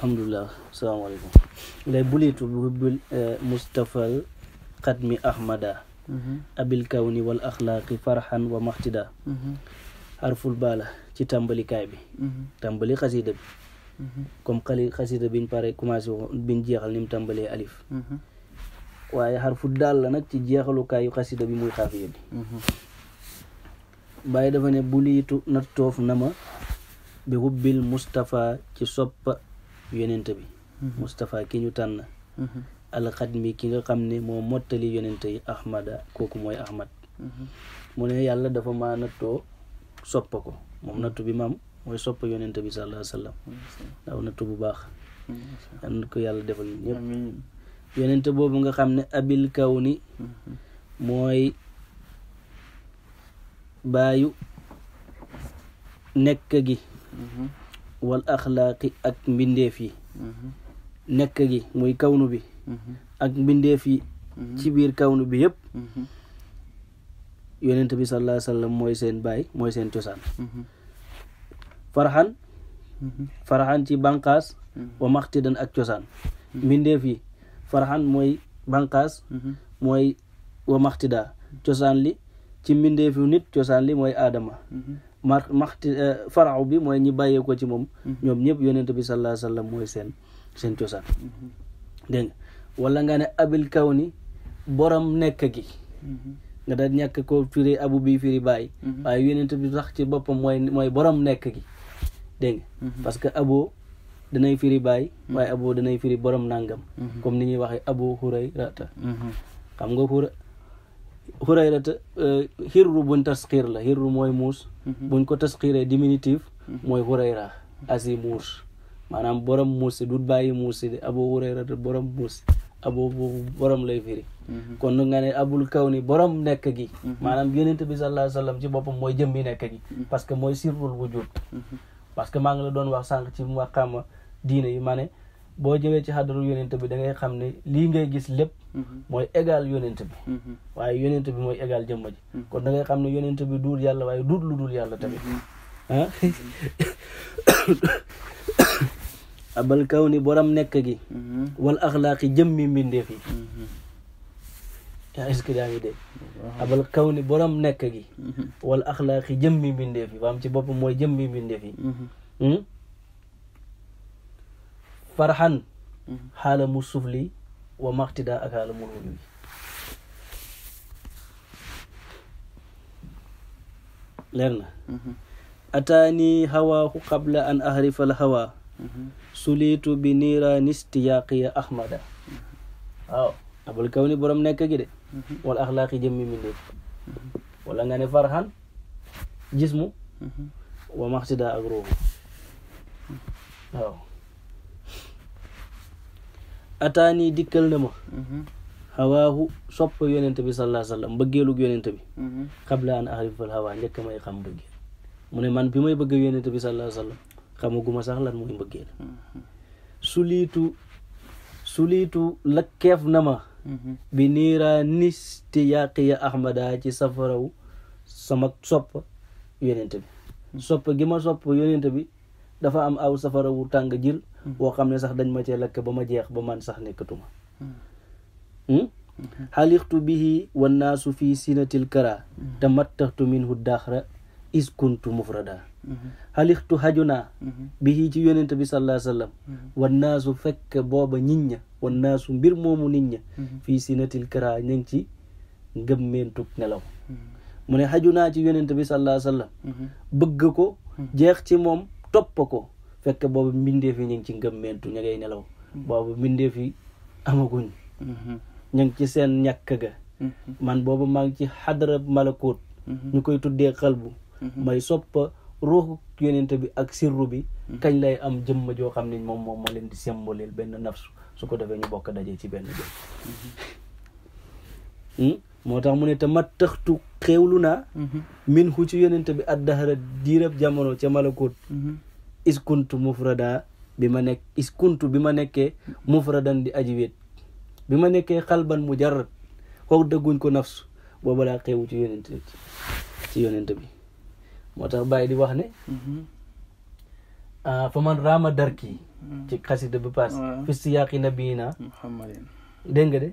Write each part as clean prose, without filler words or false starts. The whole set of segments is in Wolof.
alhamdulillah asalaamaaleykum lay bulitu bu hubbil mustafal xatmi ahmada abil kawni wal axlaaqi farxan wa maxtida xarful baala ci tàmbalikaay bi tàmbali xasida bi comme xasida biñ pare commencé biñ jeexal ni mu tàmbalee alif waaye xarfu daal la nag ci jeexalukaayu xasida bi muy xaafiya bi bàyyi dafa ne buliitu na toof na ma bi hubbil Mustafa ci soppa yonent bi Mustafa ki ñu tànn alxadmi ki nga xam ne moo mottali yonent yi ahmada kooku mooy ahmad mu ne yàlla dafa ma nattoo soppa ko moom nattu bi maam mooy soppa yonent bi sallallahu alayhi wa sallam daaw nattu bu baax yan ko yàlla defal ñëpp yonent boobu nga xam ne abil kawni mooy baayu nekk gi wal axlaaqi ak mbindeef yi nekk gi muy kawnu bi ak mbindeef yi ci biir kawnu bi yëpp yonent bi sallallahu alayhi wa sallam mooy seen baay mooy seen cosaan farxan ci banqaas wa maxtidan ak cosaan mbindeef yi farxan mooy banqaas mooy wa maxtida cosaan li ci mbindeef yu nit cosaan li mooy aadama faraw bi mooy ñi bàyyee ko ci moom ñoom ñëpp yonent bi sallallahu alayhi wa sallam mooy seen cosaan dégg nga wala nga ne abil kawni borom nekk gi nga daal ñàkk ko firi abu bi firi bàyyi waaye yonent bi sax ci boppam mooy borom nekk gi dégg nga parce que abo danay firi bàyyi waaye abo danay firi borom nangam comme ni ñuy waxee abu hurayrata xam nga hurayrata xirru buñ tasxiir la xirru mooy muus buñ ko tasxiiree diminutif mooy hurayra asi muus maanaam borom muus si du bàyyi muus si de abu hurayrata borom muus abu borom lay firi kon nga ne abul kawni borom nekk gi maanaam yonent bi sallallahu alayhi wa sallam ci boppam mooy jëmmi nekk gi parce que mooy sirrul wujud parce que maa ngi la doon wax sànq ci maqaama diine yi ma ne boo jëwee ci xadaru yonent bi da ngay xam ne lii ngay gis lépp mooy égal yonent bi waaye yonent bi mooy égal jëmma ji kon da ngay xam ne yonent bi duul yàlla waaye duut lu dul yàlla tamit ah abal kaw ni borom nekk gi wal axlaaqi jëmmi mbindeef yi est-ce que daa ngi dégg abal kaw ni borom nekk gi wal axlaaqi jëmmi mbindeef yi waam ci boppam mooy jëmmi mbindeef yi farxan xaala mu sufli wa maxtida ak xaala mu ruuj leer na ataani hawaahu qabla an ahrifal hawa suliitu bi niiraanistiyaqiya ahmada waaw abal kaw ni borom nekk gi de wal axlaaqi jëmmi mbindeef wala nga ne farxan jismu wa maxtida ak ruuj waaw ataani dikkal na ma hawaahu sopp yonent bi sallallahu alayhi wa sallam mbëggeelug yonent bi qabla an ahrifal hawa njëkk may xam mbëggeel mu ne man bi may bëgg yonent bi sallallahu alayhi wa sallam xamaguma sax lan mooy mbëggeel suliitu lakkeef na ma bi niiraanisti yaqiya ahmada ci safaraw sama sopp yonent bi sopp gi ma sopp yonent bi dafa am aw safarawu tàng jil boo xam ne sax dañ ma cee lakk ba ma jeex ba man sax nekkatuma xalixtu bihi wannaasu fi sinatil kara tamattaxtu minhu daxra iskuntu mufrada xalixtu xajuna bihi ci yonent bi sallallahu alayhi wa sallam wannaasu fekk booba nit ña wannaasu mbir moomu nit ña fii sinatil kara ña ngi ci ngëmmentug nelaw mu ne xajunaa ci yonent bi sallallahu alayhi wa sallam bëgg ko jeex ci moom topp ko fekk boobu mbindeef yi ñu ngi ci ngëmmentu ña ngay nelaw boobu mbindeef yi amaguñ ñu ngi ci seen ñàkk ga man boobu maa ngi ci xadara malakut ñu koy tuddee xalbu may soppa ruuxu yonent bi ak sirru bi kañ lay am jëmm joo xam ne moom ma leen di semboleel benn nafsu su ko defee ñu bokk dajee ci benn jëm moo tax mu ne te mat taxtu xéewlu naa min hu ci yonent bi addahara diirab jamono ca malakut iskuntu mufrada bi ma nekkee mufradan di aji wéet bi ma nekkee xalban mujarrad xoog dëgguñ ko nafsu booba laa xeewu ci yonent bi moo tax bàyyi di wax ne fa man raama darki ci xasida bi paas fi siyaaqi nabiyina muhammadin dégg nga de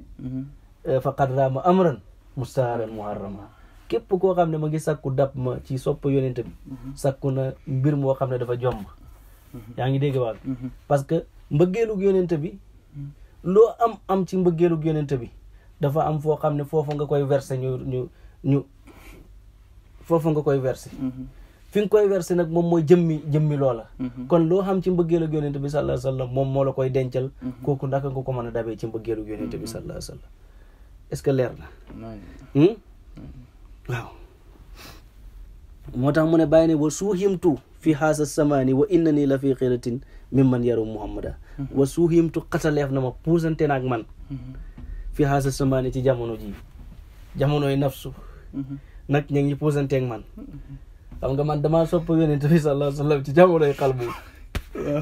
faqad raama amran mustaaran muharrama képp koo xam ne ma ngi sakku dab ma ci sopp yonent bi sakku na mbir moo xam ne dafa jomb yaa ngi dégg waal parce que mbëggeelug yonent bi loo am ci mbëggeelug yonent bi dafa am foo xam ne foofu nga koy verser ñu foofu nga koy verser fi nga koy verser nag moom mooy jëmmi loola kon loo xam ci mbëggeelug yonent bi sallallahu alayhi wa sallam moom moo la koy dencal kooku naka nga ko mën a dabee ci mbëggeelug yonent bi sallallahu alayhi wa sallam est-ce que leer na waaw moo tax mu ne bàyyi ne wa suuhimtu fi haasa samaani wa inna nii la fi xiratin mimman yaru muhammada wa suuhimtu xataleef na ma puusante naag man fi haasa samaani ci jamono ji jamonoy nafsu nag ña ngi puusanteeg man xam nga man damaa sopp yonent bi sallallahu alayhi wa sallam ci jamonoy xalbu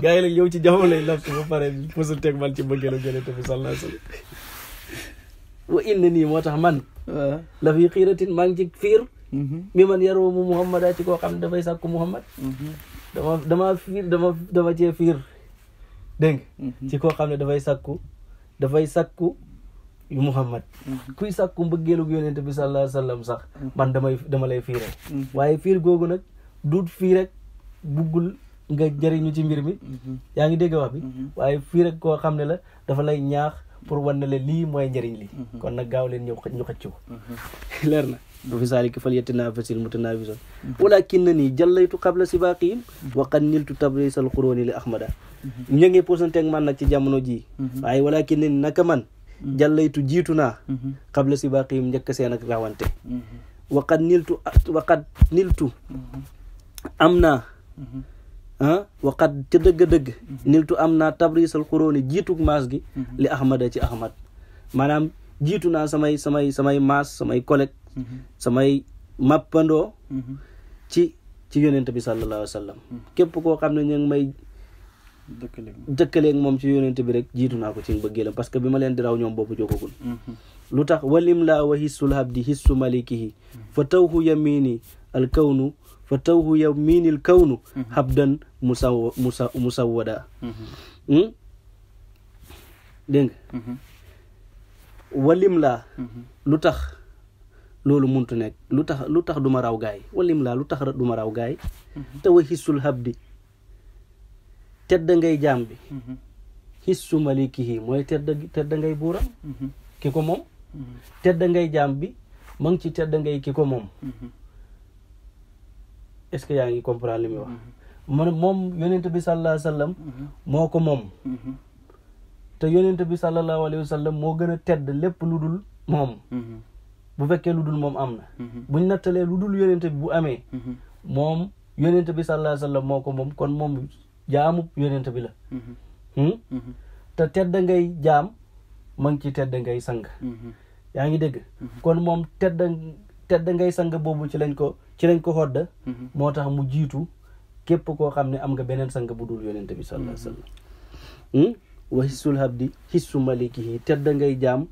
gaa yi la yow ci jamonoy nafsu ba pare puusanteeg man ci bëggeelu yonent bi sallallahu alayhi wa sallam wa inna nii moo tax man la fi xiiratin maa ngi ci fiir mi man yaroo mu muhammada ci koo xam ne dafay sàkku muhammad dama cee fiir dégg nga ci koo xam ne dafay sàkku yu muhammad kuy sàkku mbëggeelug yonent bi sallallahu alayhi wa sallam sax man dama lay fiire waaye fiir googu nag duut fii rek buggul nga jëriñu ci mbir mi yaa ngi dégg wax bi waaye fii rek koo xam ne la dafa lay ñaax pour wan na le lii mooy njëriñ li kon nag gaaw leen ñu xëccu leer na bu fi saaliki fal yatanaafasil mutanaafisoon walakin na nii jallaytu qabla sibaaqihim wa qad niltu tabrisal xuróoni li ahmada ñu ngi posanteeg man nag ci jamono ji waaye walakin na ni naka man jallaytu jiitu naa qabla sibaaqihim njëkk seen ak rawante wa qad niltu am naa waqat ca dëgg-dëgg niltu am naa tabrisal xuróoni jiitug maas gi li ahmada ci ahmad maanaam jiitu naa samay maas samay collègue samay mappandoo ci yonent bi sallallahu alayhi wa sallam képp koo xam ne ñu ngi may dëkkaleeg moom ci yonent bi rek jiitu naa ko ci mbëggeelam parce que bi ma leen di raw ñoom boobu jógagul lu tax walim laa wa hissul habdi hissu malikihi fa tawhu yamini al kawnu fa tawhu yaminil kawnu habdan musawwada dégg nga walim laa lu tax loolu muntu nekk lu tax du ma raw gaay walim laa lu tax du ma raw gaay te wa hissul habdi tedda ngay jaam bi hissu malikihi mooy tedda ngay buuram ki ko moom tedda ngay jaam bi ma ngi ci tedda ngay ki ko moom est-ce que yaa ngi comprendre li muy wax moom yonent bi sallallahu alayhi wa sallam moo ko moom te yonent bi sallallahu alayhi wa sallam moo gën a tedd lépp lu dul moom bu fekkee lu dul moom am na buñ nattalee lu dul yonent bi bu amee moom yonent bi sallallahu alayhi wa sallam moo ko moom kon moom jaamu yonent bi la te tedd ngay jaam ma ngi ci tedd ngay sang yaa ngi dégg kon moom tedd ngay sang boobu ci lañ ko xodda moo tax mu jiitu képp koo xam ne am nga beneen sang bu dul yonent bi sallallahu alayhi wa sallam wa hissul habdi hissu malikihi tedd ngay jaam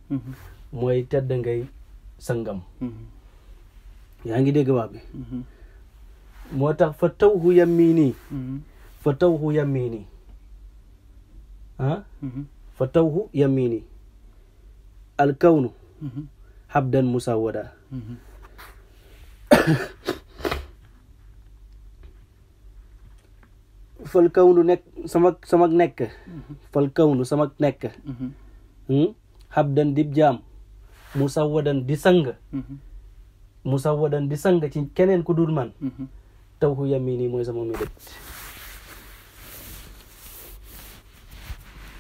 mooy tedd ngay sangam yaa ngi dégg wax bi moo tax fa tawhu yamini fa tawhu yamini fa tawhu yamini al kawnu habdan musawwada fal kawnu nekk sama nekk fal kawnu sama nekk habdan dib jaam musawwadan di sang ci keneen ku dul man tawhu yamini mooy sama mébét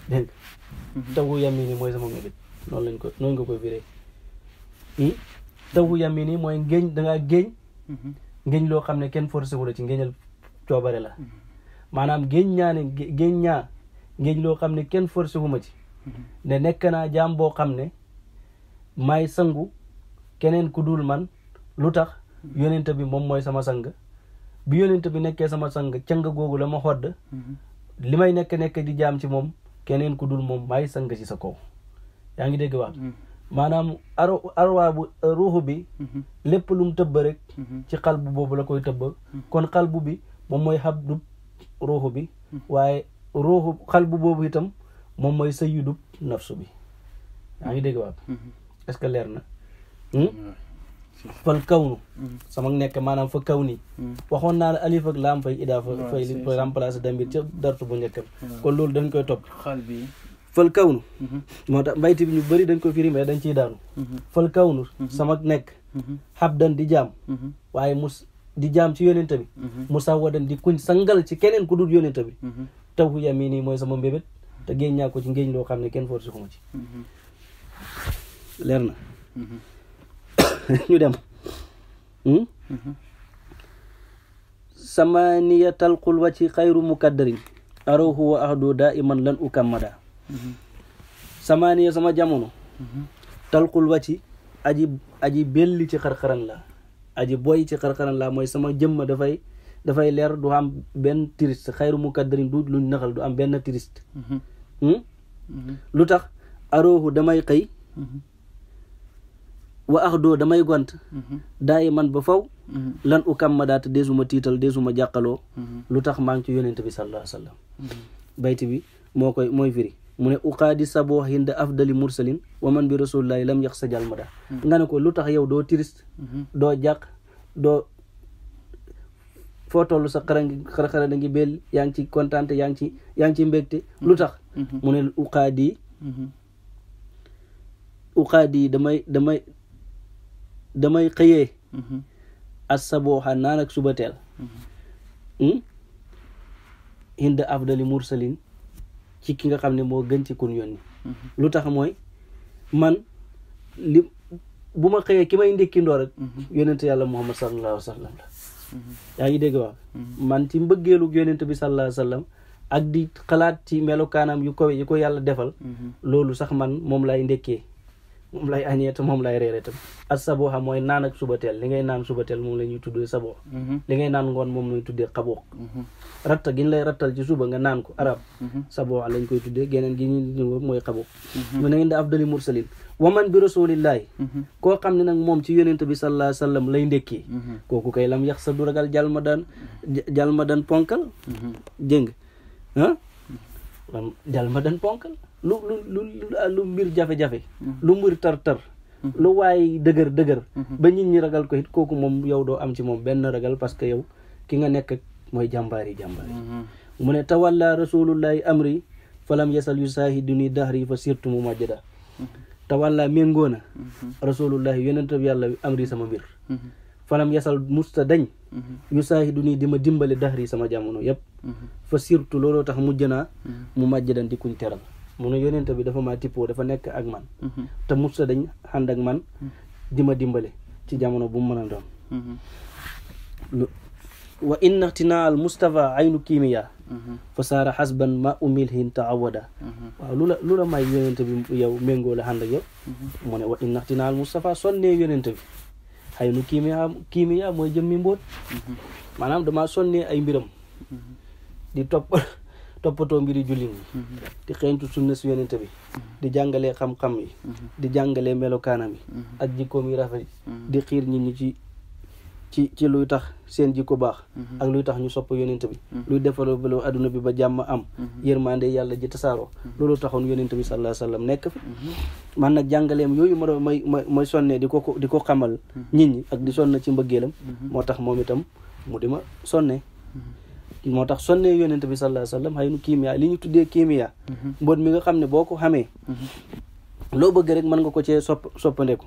dégg tawhu yamini mooy sama mébét noonu nga koy firee tawhu yamini mooy ngéeñ dangaa ngéeñ loo xam ne kenn forcé wu la ci ngéeñal coobare la maanaam ngéeñ loo xam ne kenn forcé wu ma ci ne nekk naa jaam boo xam ne maay sangu keneen ku dul man lu tax yonent bi moom mooy sama sang bi yonent bi nekkee sama sang cang googu la ma xodd li may nekk di jaam ci moom keneen ku dul moom maay sang ci sa kaw yaa ngi dégg wax maanaam arwaa bu ruuxu bi lépp lu mu tëbb rek ci xalbu boobu la koy tëbb kon xalbu bi moom mooy habdu ruuxu bi waaye ruuxu xalbu boobu itam moom mooy sayyidub nafsu bi. yaa ngi dégg waat est-ce que leer na. fal kawnu sama nekk maanaam fa kaw nii waxoon naa la alif ak laam fay idaafa fay remplacer damir ca dartu bu njëkkam kon loolu dañ koy topp. xal bi fal kawnu moo tax mbayti bi ñu bëri dañ ko firi mais dañ ciy daanu. fal kawnu sama nekk habdan di jaam waaye di jaam ci yonent bi musawwadan di kuñ sangal ci keneen ku dul yonent bi taw yamini mooy sama mbébét te géej ñaa ko ci ngéej loo xam ne kenn forcé ko ma ci. leer na. ñu dem. samaniya talqul wa ci xayru mukaddarin arawhu wa ahdu daa iman lan ukammada. samaniya sama jamono talqul wa ci aji belli ci xarxaran la aji boy ci xarxaran la mooy sama jëmma dafay leer du am benn triste xayru mukaddarin du luñ naxal du am benn triste. lu tax arawhu damay xëy wa axdoo damay gont daa iman ba faw lan ukammada te deesuma tiital deesuma jàqaloo lu tax maa ngi ci yonent bi sallallahu alayhi wa sallam. bayti bi mooy firi mu ne uqaadi saboo hinda afdali mursalin wa man bi rasulillahi lam yax sa jalmada. nga ne ko lu tax yow doo triste doo jàq doo foo toll sa xara da ngi bel yaa ngi ci kontaante yaa ngi ci mbégte lu tax mu ne uqaadi damay xëyee as sabooxa naan ak suba teel hinda afdali mursalin ci ki nga xam ne moo gën ci kun yónni. lu tax mooy man bu ma xëyee ki may ndékki ndoo rek yonent yàlla muhammad sallallahu alayhi wa sallam la. yaa ngi dégg wax man ci mbëggeelu yonent bi sallallahu alayhi wa sallam ak di xalaat ci melokaanam yu kawe yi ko yàlla defal loolu sax man moom lay ndékkee moom lay añee te moom lay reere tam. as sabooxa mooy naan ak subateel li ngay naan subateel moom la ñuy tuddee saboox li ngay naan ngoon moom la ñuy tuddee xaboox ratta gi ñu lay rattal ci suba nga naan ko arab sabooxa lañ koy tuddee geneen gi ñu mooy xaboox mu ne inda afdali mursalin waman bi rasulillahi koo xam ne nag moom ci yonent bi sallallahu alayhi wa sallam lay ndékkee kooku kay lam yax sa du ragal jalma daan ponkal jëng jalma daan ponkal lu mbir jafe-jafe lu mbir tar-tar lu waay dëgër ba nit ñi ragal ko it kooku moom yow doo am ci moom benn ragal parce que yow ki nga nekk mooy jàmbaari mu ne tawalla rasulullahi amri falam yasal yusahiduni dahri fa sirtu mu majjada tawalla méngoona rasulullahi yonent bi yàlla amri sama mbir falam yasal musta dañ yusahiduni di ma dimbale dahri sama jamono yëpp fa sirtu looloo tax mujj naa mu majjadan di kuñ teral mu ne yonent bi dafa maa tippoo dafa nekk ak man te musta dañ ànd ak man di ma dimbale ci jamono bu mu mën a doon. wa inna ixtinaa al mustafa aynu kiimiya fa saara xasban ma umilhin taawada. waaw lu la may yonent bi yow méngoo la ànd ak yow mu ne wa inna ixtinaa al mustafa sonnee yonent bi aynu kiimiya mooy jëmmi mbóot maanaam dama sonnee ay mbiram di toppatoo mbiri jullit ñi di xeeñtu sunna si yonent bi di jàngalee xam-xam yi di jàngalee melokaanam yi ak jikkoom yi rafet di xiir nit ñi ci luy tax seen jikko baax ak luy tax ñu sopp yonent bi luy defaloo adduna bi ba jàmm am yërmande yàlla ji tasaaroo loolu taxoon yonent bi sallallahu alayhi wa sallam nekk fi man nag jàngaleem yooyu may sonnee di ko xamal nit ñi ak di sonn ci mbëggeelam moo tax moom itam mu di ma sonnee moo tax sonnee yonent bi sallallahu alayhi wa sallam xëy nu kiimiya li ñu tuddee kiimiya mboot mi nga xam ne boo ko xamee loo bëgg rek mën nga ko cee soppandeku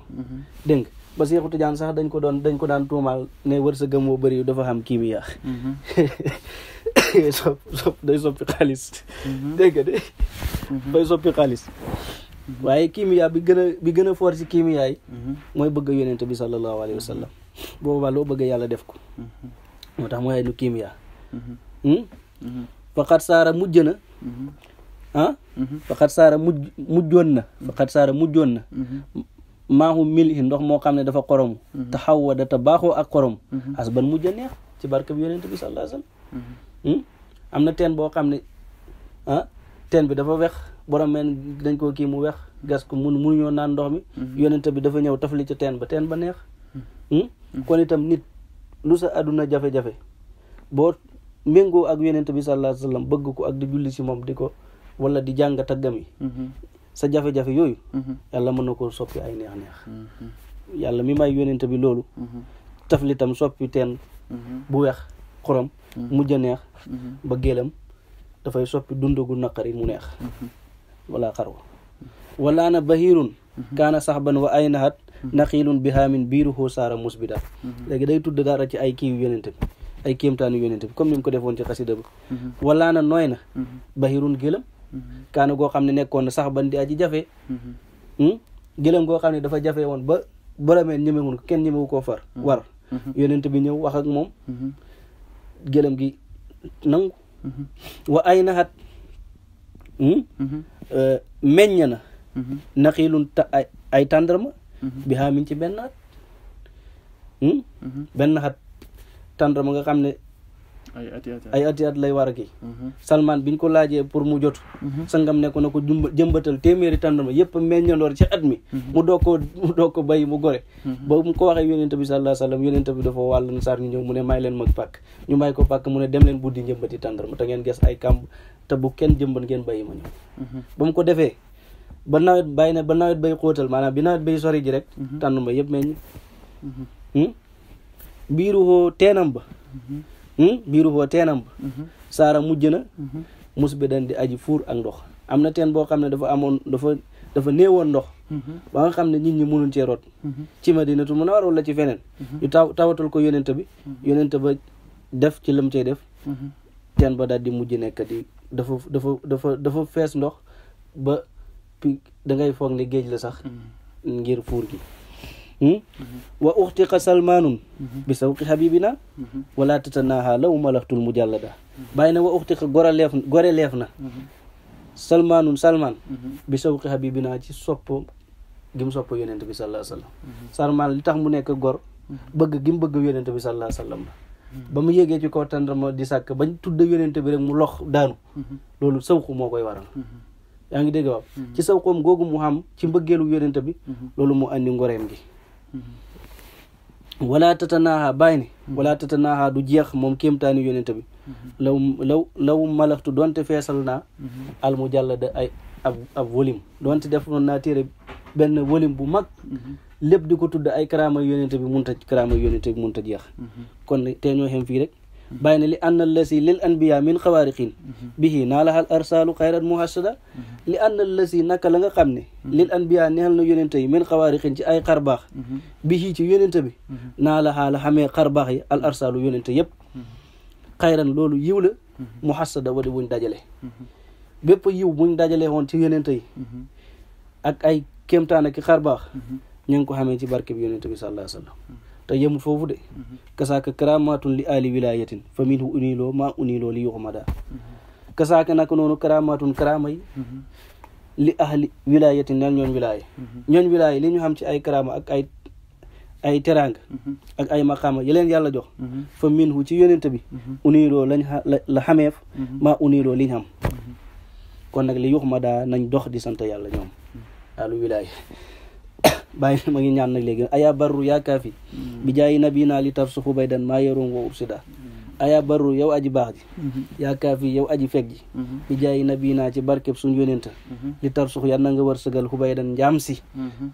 dégg nga ba Seexu Tijaan sax dañ ko daan tuumaal ne wërsëgam moo bëri dafa xam kiimiya day soppi xaalis dégg nga de day soppi xaalis waaye kiimiya bi gën a fort ci kiimiya yi mooy bëgg yonent bi sallallahu alayhi wa sallam boobaa loo bëgg yàlla def ko moo tax mooy nu kiimiya faqat saara mujj na faqat saara mujjoon na maaxu milhi ndox moo xam ne dafa xoromu te xawwa da te baaxoo ak xorom asban mujj a neex ci barke bi yonent bi sallallahu alayhi wasallam am na teen boo xam ne teen bi dafa wex borom meen dañ koo kii mu wex gas ko mënuñoo naan ndox mi yonent bi dafa ñëw tafli ca teen ba neex kon itam nit lu sa àdduna jafe-jafe boo méngoo ak yonent bi sallallahu alayhi wa sallam bëgg ko ak di julli si moom di ko wala di jàng taggam yi sa jafe-jafe yooyu yàlla mën na koo soppi ay neex-neex yàlla mi may yonent bi loolu taflitam soppi teen bu weex xorom mujj a neex ba gélam dafay soppi dundugu naqari mu neex wala xarwa wala na bahirun kaana saxban wa ay nahat naxiilun bihaamin biiruhu saara musbida léegi day tudd dara ci ay kii yonent bi ay kéemtaanu yonent bi comme ni mu ko defoon ci xasida bi wala na nooy na bahirun gélam kaana goo xam ne nekkoon na saxban di aji jafe gélam goo xam ne dafa jafe woon ba boromeen ñemewun ko kenn ñemewu koo war yonent bi ñëw wax ak moom gélam gi nangu wa ay nahat meññ na naxiilun ay tàndarma bi xaamin ci benn at benn xat tàndarma nga xam ne ay ati at lay war a kii Salman biñ ko laajee pour mu jotu sangam ne ko na ko jëmbatal téeméeri tàndarma yëpp meññandoor ci at mi mu doog ko bay mu gore ba mu ko waxee yonent bi sallallahu alayhi wa sallam yonent bi dafa wàll na saar ñu ñëw mu ne may leen mag pàkk ñu may ko pàkk mu ne dem leen buddi njëmbati tàndarma te ngeen ges ay kàmb te bu kenn jëmbat ngeen bàyyi ma ñëw ba mu ko defee ba nawet bay xóotal maanaam bi nawet bay sori ji rek tàndarma yëpp meññ biiru teenam ba saara mujj na mus bi dan di aji fuur ak ndox am na teen boo xam ne dafa néewoon ndox ba nga xam ne nit ñi mënuñ cee root ci Madinatu Munawwara wala ci feneen ñu tawatal ko yonent bi yonent ba def ci lam cey def teen ba daal di mujj nekk di dafa fees ndox ba da ngay foog ne géej la sax ngir fuur gi wa uxtiqa salmaanun bi sawqi habibina wala tatanaha law malaxtul mujallada bàyyi na wa uxtiqa gore leef na salman bi sawqi habibina ci sopp gi mu sopp yonent bi sallallahu alayhi wa sallam salman li tax mu nekk gor bëgg gi mu bëgg yonent bi sallallahu alayhi wa sallam la ba mu yéegee ci kaw tàndarma di sàkk bañ tudde yonent bi rek mu lox daanu loolu sawqu moo koy waral yaa ngi dégg waaw ci sawqoom googu mu xam ci mbëggeelu yonent bi loolu mu andi ngoreem gi wala tatanaaha bàyyi ne wala tatanaaha du jeex moom kéemtaani yonent bi law malaxtu doonte feesal naa al mujallada ay ab volume doonte def naa téere benn volume bu mag lépp di ko tudd ay karaama yonent bi munta jeex kon te ñoo xem fii rek bàyyi ne li anna lasi lil anbiya min xawaariqin bihi naa lahal arsaalu xayran muhassada li anna lasi naka la nga xam ne lil anbiya neexal na yonente yi min xawaariqin ci ay xarbaax bihi ci yonente bi naa la xaala xamee xarbaax yi al arsaalu yonente yëpp xayran loolu yiw la muhassada wadi buñ dajale bépp yiw buñ dajale woon ci yonente yi ak ay kéemtaan ak xarbaax ñu ngi ko xamee ci barke bi yonente bi sallallahu alayhi wa sallam te yemul foofu de kasaaka karamatun li ali wilayatin fa minhu uniloo ma uniloo li yuxmada kasaaka naka noonu karamatun karama yi li ahli wilayatin neel ñooñ wilaya li ñu xam ci ay karama ak ay teranga ak ay maqama yi leen yàlla jox fa minhu ci yonent bi uniloo la xameef ma uniloo liñ xam kon nag li yuxmada nañ dox di sant yàlla ñoom ahlu wilaya bàyyi ma ngi ñaan nag léegi aya barru yaa kaafi bi jaayi nabina li taf su xubaydan maa yarum wa ursida aya barru yow aji baax ji yaa kaafi yow aji feg ji bi jaayi nabina ci barkeb suñ yonenta li tar sux yal na nga war sëgal xubaydan njaam si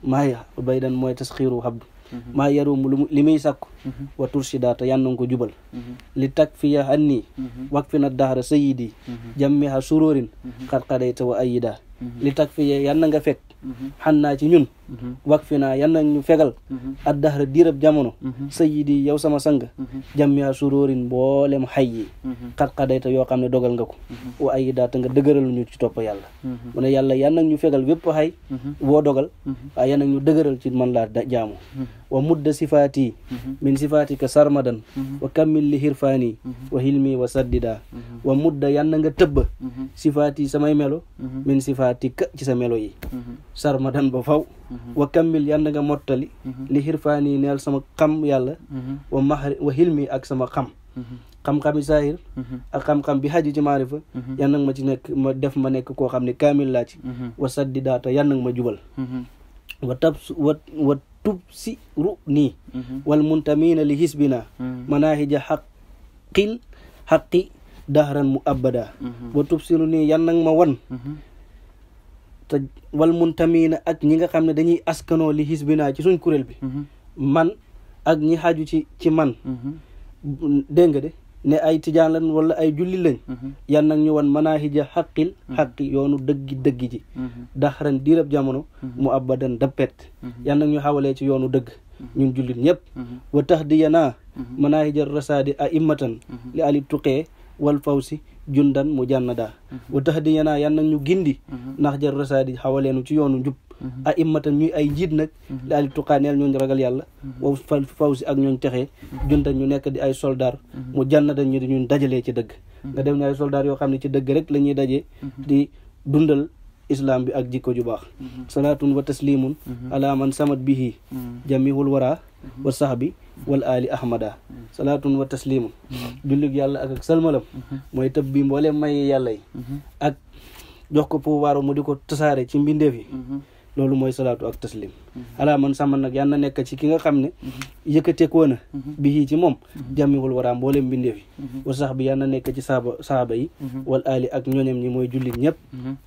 maa xubaydan mooy tasxiiru xabdu maa yarum li muy sàkku wa tursida te yan nanga ko jubal li tak fiya anni wak fi na daxra sayidi jammiha suróorin xat-xadayta wa ayida li tak fiya yan na nga fekk xannaa ci ñun wak fi naa yan nañ ñu fegal ad daxra diirab jamono sayidi yow sama sang jammiha suróorin mboolem xay yi xat-xadayta yoo xam ne dogal nga ko wa ayida te nga dëgëral ñu ci topp yàlla mu ne yàlla yan nañ ñu fegal bépp xay boo dogal waaye yan nañ ñu dëgëral ci man laa jaamu wa mudda sifaati min sifaatika sarmadan wa kammil li hirfaani wa hilmi wa saddida wa mudda yan na nga tëbba sifaati samay melo min sifaatika ci sa melo yi sarmadan ba faw wa kammil yan na nga mottali li hirfaani neel sama xam yàlla wa hilmi ak sama xam-xami saahir ak xam-xam bi xaju ci maarifa yan nag ma ci nekk ma def ma nekk koo xam ne kaamil laa ci wa saddida te yan nag ma jubal wa tub si ru nii wal muntamina li hisbina manahija xaqi dahran mu abada wa tubsiru nii yan nag ma wan te wal muntamiina ak ñi nga xam ne dañuy askanoo li hisbinaa ci suñ kuréel bi man ak ñi xaaju ci man dégg nga de ne ay tijaan lan wala ay julli lañ yan nag ñu wan manahija xaqi yoonu dëggi ji daxaran diirab jamono mu abadan dappet yan nag ñu xawalee ci yoonu dëgg ñun jullit ñëpp wa tax di yanaa manahija rasaadi a immatan li ali tuqee wal fawsi jundan mu jànnadaa wa tax di yanaa yan nag ñu gindi ndax jar rasaadi xawaleenu ci yoonu njub a immatan ñuy ay njiit nag li ali tuqaaneel ñooñ ragal yàlla wa fawsi ak ñooñ texee jundan ñu nekk di ay soldaar mu jànnada ñu di ñun dajalee ci dëgg nga def ñu ay soldaar yoo xam ne ci dëgg rek la ñuy dajee di dundal islam bi ak jikko ju baax salaatun wa taslimun ala man samat bihi jamihul wara wa sahbi wal ali ahmada salaatun wa taslimun jullig yàlla ak salmalam mooy tëb bi mbooleem may yàlla yi ak jox ko pouvoir mu di ko tasaare ci mbindeef yi loolu mooy salaatu ak taslim ala man samat nag yàlla na nekk ci ki nga xam ne yëkkateekoo na bihi ci moom jamihul wara mbooleem mbindeef yi wa sahbi yàlla na nekk ci saaba yi wal ali ak ñooñam ñi mooy jullit ñëpp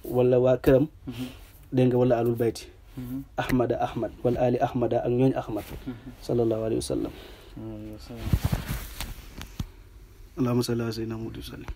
wala waa këram dégg nga wala alul bayti ahmad wal ali ahmada ak ñooñ ahmad sallallahu alayhi wa sallam allahumma salli ala sayyidina Muhammad